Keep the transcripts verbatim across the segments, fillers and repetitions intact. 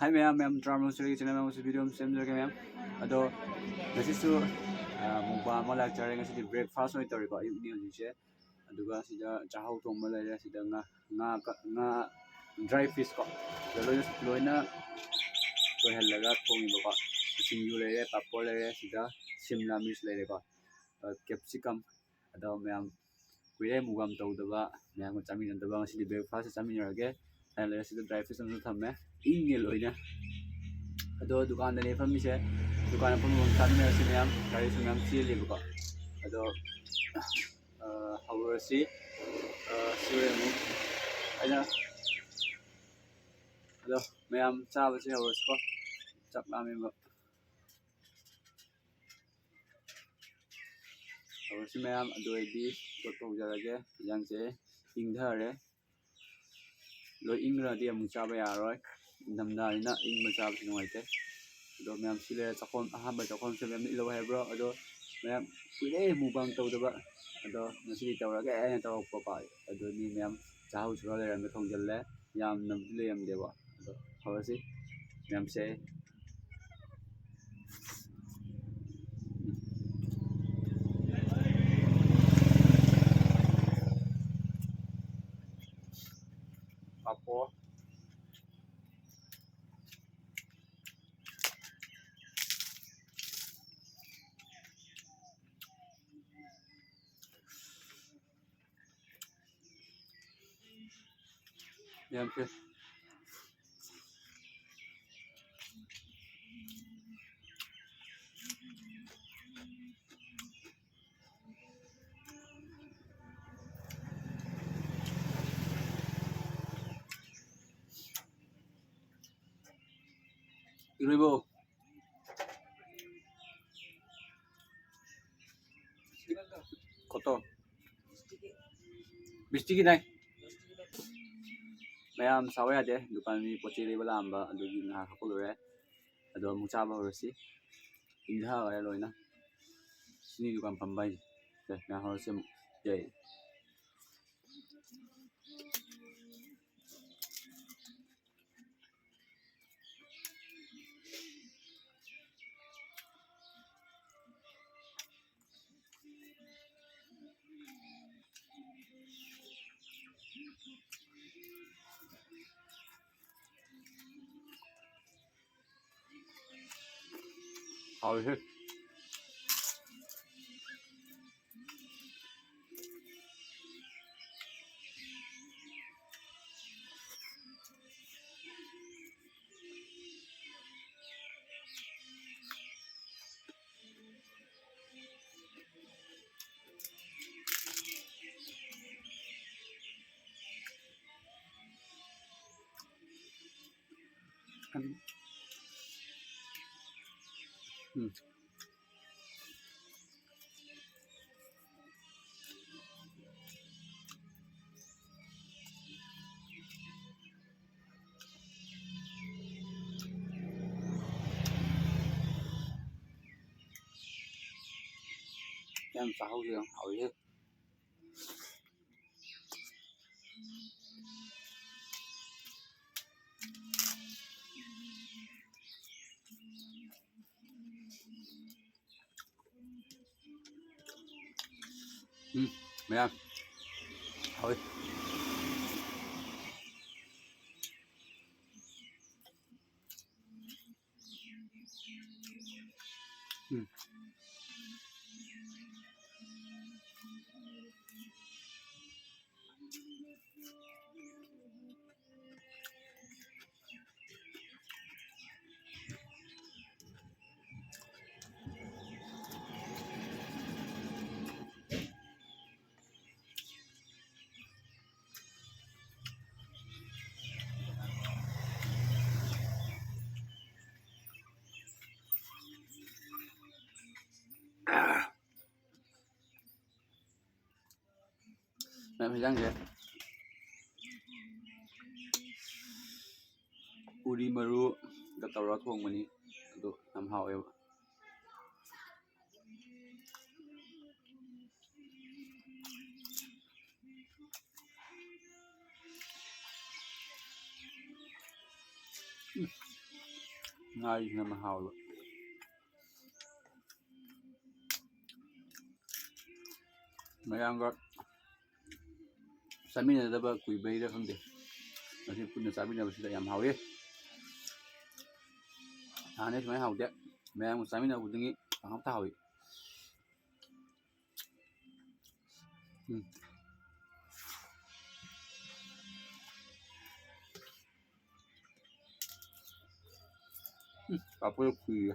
ꯍꯥꯏ ꯃꯌꯥꯝ, ꯃꯌꯥꯝ ꯇꯔꯥꯃꯔꯛ ꯁꯤꯔꯒꯤ ꯆꯦꯅꯦꯜ ꯑꯃꯁꯨ ꯚꯤꯗꯤꯑꯣ ꯑꯃ ꯁꯦꯝꯖꯔꯒꯦ ꯃꯌꯥꯝ꯫ ꯑꯗꯣ ꯉꯁꯤꯁꯨ ꯃꯨꯛꯕꯥꯡ ꯑꯃ ꯂꯥꯛꯆꯔꯦ꯫ ꯉꯁꯤꯗꯤ ꯕ꯭ꯔꯦꯛꯐꯥꯁ ꯑꯣꯏꯅ ꯇꯧꯔꯤꯀꯣ, ꯑꯌꯨꯛꯅꯤ ꯍꯧꯖꯤꯛꯁꯦ꯫ ꯑꯗꯨꯒ ꯁꯤꯗ ꯆꯥꯛꯍꯥꯎ ꯊꯣꯡꯕ ꯂꯩꯔꯦ, ꯁꯤꯗ ꯉꯥ, ꯉꯥ, ꯉꯥ ꯗ꯭ꯔꯥꯏ ꯐꯤꯁ ꯀꯣ, ꯁꯤꯗ ꯂꯣꯏꯅ, ꯂꯣꯏꯅ ꯇꯣꯏꯍꯜꯂꯒ ꯊꯣꯡꯉꯤꯕꯀꯣ꯫ ꯁꯤꯡꯖꯨ ꯂꯩꯔꯦ, ꯄꯥꯄꯣꯔ ꯂꯩꯔꯦ, ꯁꯤꯗ ꯁꯤꯝꯂꯥ ꯃꯤꯔꯆ ꯂꯩꯔꯦꯀꯣ, ꯀꯦꯞꯁꯤꯀꯝ꯫ ꯑꯗꯣ ꯃꯌꯥꯝ ꯀꯨꯏꯔꯦ ꯃꯨꯛꯕꯥꯡ ꯇꯧꯗꯕ, ꯃꯌꯥꯝꯒ ꯆꯥꯃꯤꯟꯅꯗꯕ꯫ ꯉꯁꯤꯗꯤ ꯕ꯭ꯔꯦꯛꯐꯥꯁ ꯆꯥꯃꯤꯟꯅꯔꯒꯦ꯫ ꯑꯩꯅ ꯂꯩꯔꯦ ꯁꯤꯗ ꯗ꯭ꯔꯥꯏ ꯐ꯭ꯔꯨꯠꯁ ꯑꯃꯁꯨ ꯊꯝꯃꯦ, ꯏꯪꯉꯦ ꯂꯣꯏꯅ꯫ ꯑꯗꯣ ꯗꯨꯀꯥꯟꯗꯅꯦ ꯐꯝꯃꯤꯁꯦ꯫ ꯗꯨꯀꯥꯟꯗ ꯐꯝꯃꯒ ꯆꯥꯃꯤꯟꯅꯔꯁꯤ ꯃꯌꯥꯝ꯫ ꯒꯥꯔꯤꯁꯨ ꯃꯌꯥꯝ ꯆꯦꯜꯂꯤꯕꯀꯣ꯫ ꯑꯗꯣ ꯍꯧꯔꯁꯤ꯫ ꯁꯤꯔꯦ ꯑꯃꯨꯛ ꯑꯩꯅ꯫ ꯑꯗꯣ ꯃꯌꯥꯝ ꯆꯥꯕꯁꯦ ꯍꯧꯔꯁꯤꯀꯣ꯫ ꯆꯥꯛ ꯂꯥꯝꯃꯦꯕ꯫ ꯍꯧꯔꯁꯤ ꯃꯌꯥꯝ꯫ ꯑꯗꯨ ꯑꯩꯗꯤ ꯇꯣꯠꯄ ꯍꯧꯖꯔꯒꯦ꯫ ꯌꯦꯟꯁꯥꯡꯁꯦ ꯏꯪꯊꯔꯦ꯫ ꯂꯣꯏ ꯏꯪꯈ꯭ꯔꯗꯤ ꯑꯃꯨꯛ ꯆꯥꯕ ꯌꯥꯔꯔꯣꯏ꯫ ꯏꯪꯊꯝꯊꯥꯅꯤꯅ ꯏꯪꯕ ꯆꯥꯕꯁꯨ ꯅꯨꯡꯉꯥꯏꯇꯦ꯫ ꯑꯗꯣ ꯃꯌꯥꯝ ꯁꯤ ꯂꯩꯔꯦ ꯆꯥꯛꯈꯣꯝ ꯑꯍꯥꯟꯕ ꯆꯥꯛꯈꯣꯝꯁꯦ ꯃꯌꯥꯝ ꯏꯠꯍꯧ ꯍꯥꯏꯕ꯭ꯔꯣ? ꯑꯗꯣ ꯃꯌꯥꯝ ꯀꯨꯏꯔꯦ ꯃꯨꯛꯕꯥꯡ ꯇꯧꯗꯕ꯫ ꯑꯗꯣ ꯉꯁꯤꯗꯤ ꯇꯧꯔꯒꯦ ꯍꯥꯏꯅ ꯇꯧꯔꯛꯄ ꯄꯥꯏ꯫ ꯑꯗꯨꯅꯤ ꯃꯌꯥꯝ ꯆꯥꯍꯧꯁꯤꯔ ꯂꯩꯔꯝꯃꯦ ꯊꯣꯡꯖꯤꯜꯂꯦ꯫ ꯌꯥꯝꯅꯕꯨꯗꯤ ꯂꯩꯔꯝꯗꯦꯕ꯫ ꯑꯗꯣ ꯍꯧꯔꯁꯤ ꯃꯌꯥꯝꯁꯦ꯫ ꯄꯥꯐꯣꯔ꯫ ꯌꯥꯝ ꯐꯩ꯫ ꯏꯔꯣꯏꯕꯧ꯫ কত? ꯕꯤꯁ ꯇꯤꯀꯤ ꯅꯥꯏ꯫ ꯃꯌꯥꯝ ꯁꯥꯎꯕ ꯌꯥꯗꯦ, ꯗꯨꯀꯥꯟ ꯃꯤ ꯄꯣꯠ ꯆꯩ ꯂꯩꯕ ꯂꯥꯛꯑꯝꯕ ꯑꯗꯨꯒꯤ ꯉꯥꯏꯍꯥꯛ ꯍꯥꯞꯄ ꯂꯣꯏꯔꯦ꯫ ꯑꯗꯣ ꯑꯃꯨꯛ ꯆꯥꯕ ꯍꯧꯔꯁꯤ꯫ ꯏꯪꯊꯈꯔꯦ ꯂꯣꯏꯅ꯫ ꯁꯤꯅꯤ ꯗꯨꯀꯥꯟ ꯐꯝꯕ ꯍꯥꯏꯁꯦ꯫ ꯁꯦ, ꯃꯌꯥꯝ ꯍꯧꯔꯁꯤ ꯑꯃꯨꯛ꯫ ꯌꯥꯏ꯫ ꯍꯥꯎꯋꯤꯍꯦ꯫ ꯎꯝ꯫ ꯌꯥꯝ ꯆꯥꯍꯧꯁꯦ, ꯌꯥꯝ ꯍꯥꯎꯋꯤꯍꯦ꯫ ꯎꯝ, ꯃꯌꯥꯝ ꯍꯥꯎꯋꯤ꯫ ꯎꯝ꯫ ꯃꯌꯥꯝ ꯍꯦꯟꯖꯥꯡꯁꯦ ꯎꯔꯤ ꯃꯔꯨꯒ ꯇꯧꯔꯒ ꯊꯣꯡꯕꯅꯤ, ꯑꯗꯨ ꯌꯥꯝ ꯍꯥꯎꯋꯦꯕ꯫ ꯎꯝ꯫ ꯉꯥꯔꯤꯁꯤꯅ ꯃꯍꯥꯎꯗꯣ꯫ ꯃꯌꯥꯝꯒ ꯆꯥꯃꯤꯟꯅꯗꯕ ꯀꯨꯏꯕꯩꯔ ꯈꯪꯗꯦ, ꯉꯁꯤ ꯄꯨꯟꯅ ꯆꯥꯃꯤꯟꯅꯕꯁꯤꯗ ꯌꯥꯝ ꯍꯥꯎꯋꯤ꯫ ꯍꯥꯟꯅꯗꯤ ꯁꯨꯃꯥꯏꯅ ꯍꯥꯎꯇꯦ꯫ ꯃꯌꯥꯝꯒ ꯆꯥꯃꯤꯟꯅꯕꯗꯨꯒꯤ ꯄꯪꯍꯥꯎꯇ ꯍꯥꯎꯏ꯫ ꯎꯝ꯫ ꯎꯝ, ꯄꯥꯐꯣꯔ ꯈꯨꯏꯔꯦ꯫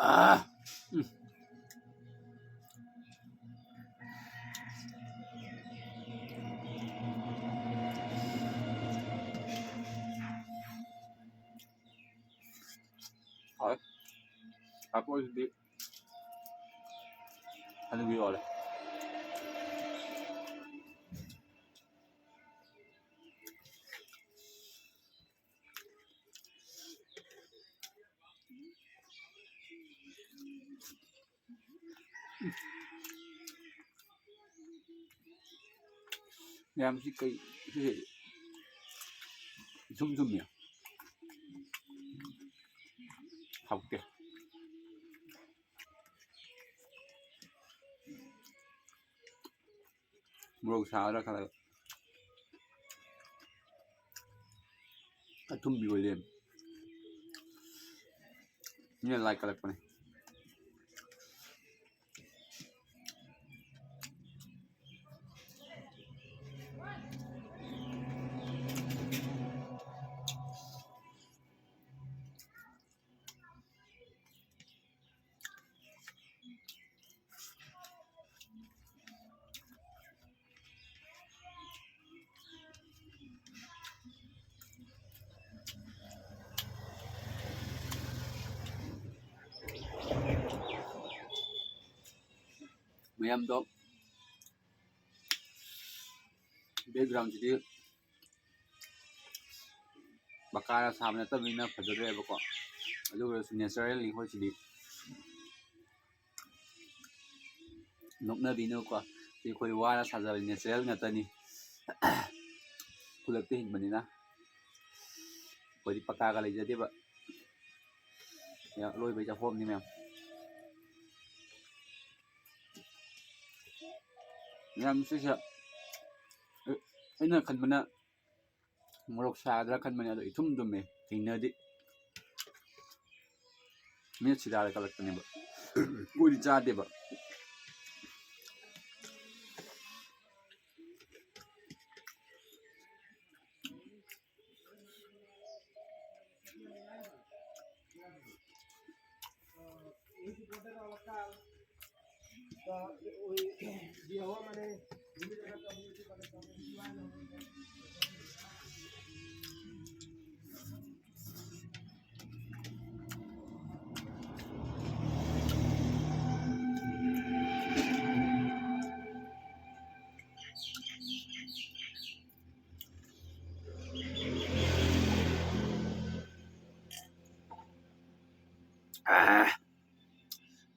ꯑꯥ꯫ ꯎꯝ꯫ ꯍꯥꯎꯋꯦ꯫ ꯄꯥꯐꯣꯔꯁꯤꯗꯤ ꯑꯗꯨꯒꯤ ꯑꯣꯜꯂꯦ꯫ ꯃꯌꯥꯝꯁꯤ ꯀꯩ, ꯁꯤꯁꯦ ꯏꯊꯨꯝ ꯊꯨꯝꯃꯦ꯫ ꯍꯥꯎꯇꯦ꯫ ꯃꯣꯔꯣꯛ ꯁꯥꯒꯗ꯭ꯔꯥ ꯈꯜꯂꯒ ꯑꯊꯨꯝꯕꯤ ꯑꯣꯏ ꯂꯩꯔꯝꯃꯦ꯫ ꯃꯤꯅ ꯂꯥꯏ ꯀꯜꯂꯛꯄꯅꯦ꯫ ꯃꯌꯥꯝꯗꯣ backgroundꯁꯤꯗꯤ ꯄꯀꯥꯅ ꯁꯥꯕ ꯅꯠꯇꯕꯅꯤꯅ ꯐꯖꯗ꯭ꯔꯦꯕꯀꯣ꯫ ꯑꯗꯨ ꯑꯣꯏꯔꯁꯨ naturally ꯑꯩꯈꯣꯏꯁꯤꯗꯤ ꯅꯣꯛꯅꯕꯤꯅꯨꯀꯣ꯫ ꯁꯤ ꯑꯩꯈꯣꯏ ꯋꯥꯅ ꯁꯥꯖꯕ natural ꯉꯥꯛꯇꯅꯤ꯫ ꯈꯨꯜꯂꯛꯇ ꯍꯤꯡꯕꯅꯤꯅ ꯑꯩꯈꯣꯏꯗꯤ ꯄꯀꯥꯒ ꯂꯩꯖꯗꯦꯕ꯫ ꯌꯥ, ꯑꯂꯣꯏꯕꯩ ꯆꯥꯐꯣꯝꯅꯤ ꯃꯌꯥꯝ꯫ ꯃꯌꯥꯝ ꯁꯤꯁꯦ ꯑꯩ-, ꯑꯩꯅ ꯈꯟꯕꯅ ꯃꯣꯔꯣꯛ ꯁꯥꯒꯗ꯭ꯔꯥ ꯈꯟꯕꯅꯦ, ꯑꯗꯣ ꯏꯊꯨꯝ ꯊꯨꯝꯃꯦ꯫ ꯍꯩꯅꯗꯦ꯫ ꯃꯤꯅ ꯁꯤꯗꯥꯔ ꯀꯜꯂꯛꯄꯅꯦꯕ꯫ ꯑꯩꯈꯣꯏꯗꯤ ꯆꯥꯗꯦꯕ꯫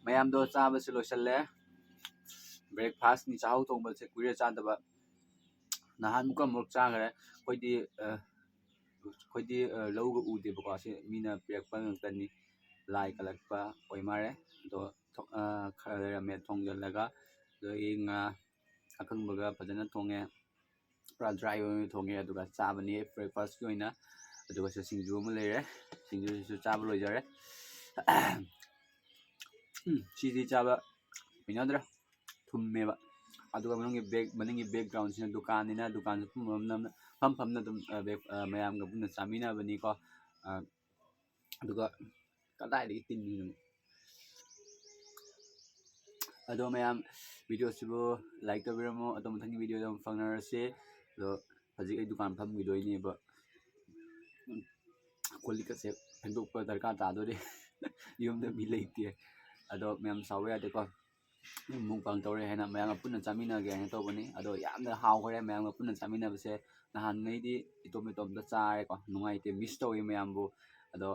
ꯃꯌꯥꯝꯗꯣ ꯆꯥꯕꯁꯦ ꯂꯣꯏꯁꯜꯂꯦ꯫ Breakfastꯅꯤ, ꯆꯥꯛꯍꯥꯎ ꯊꯣꯡꯕꯁꯦ ꯀꯨꯏꯔꯦ ꯆꯥꯗꯕ꯫ ꯅꯍꯥꯟꯃꯨꯛꯀ ꯑꯃꯨꯛ ꯆꯥꯈ꯭ꯔꯦ꯫ ꯑꯩꯈꯣꯏꯗꯤ, ꯑ, ꯑꯩꯈꯣꯏꯗꯤ, ꯑ, ꯂꯧꯒ ꯎꯗꯦꯕꯀꯣ꯫ ꯁꯤ ꯃꯤꯅ ꯄꯤꯔꯛꯄ ꯉꯥꯛꯇꯅꯤ꯫ ꯂꯥꯏ ꯀꯠꯂꯛꯄ ꯑꯣꯏ ꯃꯥꯜꯂꯦ꯫ ꯑꯗꯣ ꯊꯣ-, ꯑ, ꯈꯔ ꯂꯩꯔꯝꯃꯦ ꯊꯣꯡꯖꯤꯜꯂꯒ꯫ ꯑꯗꯒꯤ ꯉꯥ ꯑꯀꯪꯕꯒ ꯐꯖꯅ ꯊꯣꯡꯉꯦ꯫ ꯄꯨꯔꯥ dry ꯑꯣꯏꯅ ꯊꯣꯡꯉꯦ, ꯑꯗꯨꯒ ꯆꯥꯕꯅꯤ breakfastꯀꯤ ꯑꯣꯏꯅ꯫ ꯑꯗꯨꯒ ꯁꯤ ꯁꯤꯡꯖꯨ ꯑꯃ ꯂꯩꯔꯦ, ꯁꯤꯡꯖꯨꯁꯤꯁꯨ ꯆꯥꯕ ꯂꯣꯏꯖꯔꯦ꯫ ꯎꯝ, ꯁꯤꯗꯤ ꯆꯥꯕ ꯍꯩꯅꯗ꯭ꯔꯦ, ꯊꯨꯝꯃꯦꯕ꯫ ꯑꯗꯨꯒ ꯃꯅꯨꯡꯒꯤ back-, ꯃꯅꯤꯡꯒꯤ backgroundꯁꯤꯅ ꯗꯨꯀꯥꯟꯅꯤꯅ, ꯗꯨꯀꯥꯟꯁꯨ ꯐꯝ ꯐꯝꯅ, ꯐꯝ ꯐꯝꯅ ꯑꯗꯨꯝ, ꯑ, back-, ꯑ, ꯃꯌꯥꯝꯒ ꯄꯨꯟꯅ ꯆꯥꯃꯤꯟꯅꯕꯅꯤꯀꯣ꯫ ꯑ, ꯑꯗꯨꯒ ꯀꯗꯥꯏꯗꯒꯤ ꯇꯤꯟꯗꯣꯏꯅꯣ? ꯑꯗꯣ ꯃꯌꯥꯝ videoꯁꯤꯕꯨ like ꯇꯧꯕꯤꯔꯝꯃꯣ꯫ ꯑꯗꯣ ꯃꯊꯪꯒꯤ videoꯗ ꯑꯃꯨꯛ ꯐꯪꯅꯔꯁꯤ꯫ ꯑꯗꯣ ꯍꯧꯖꯤꯛ ꯑꯩ ꯗꯨꯀꯥꯟ ꯐꯝꯈꯤꯗꯣꯏꯅꯦꯕ꯫ ꯀꯣꯜ ꯂꯤꯛꯀꯁꯦ ꯐꯦꯡꯗꯣꯛꯄ ꯗꯔꯀꯥꯔ ꯇꯥꯗꯣꯔꯤ꯫ ꯌꯨꯝꯗ ꯃꯤ ꯂꯩꯇꯦ꯫ ꯑꯗꯣ ꯃꯌꯥꯝ ꯁꯥꯎꯕ ꯌꯥꯗꯦꯀꯣ꯫ ꯃꯨꯛꯕꯥꯡ ꯇꯧꯔꯦ ꯍꯥꯏꯅ ꯃꯌꯥꯝꯒ ꯄꯨꯟꯅ ꯆꯥꯃꯤꯟꯅꯒꯦ ꯍꯥꯏꯅ ꯇꯧꯕꯅꯤ꯫ ꯑꯗꯣ ꯌꯥꯝꯅ ꯍꯥꯎꯈ꯭ꯔꯦ ꯃꯌꯥꯝꯒ ꯄꯨꯟꯅ ꯆꯥꯃꯤꯟꯅꯕꯁꯦ꯫ ꯅꯍꯥꯟꯉꯩꯗꯤ ꯏꯇꯣꯝ ꯏꯇꯣꯝꯇ ꯆꯥꯔꯦꯀꯣ, ꯅꯨꯡꯉꯥꯏꯇꯦ, ꯃꯤꯁ ꯇꯧꯋꯤ ꯃꯌꯥꯝꯕꯨ꯫ ꯑꯗꯣ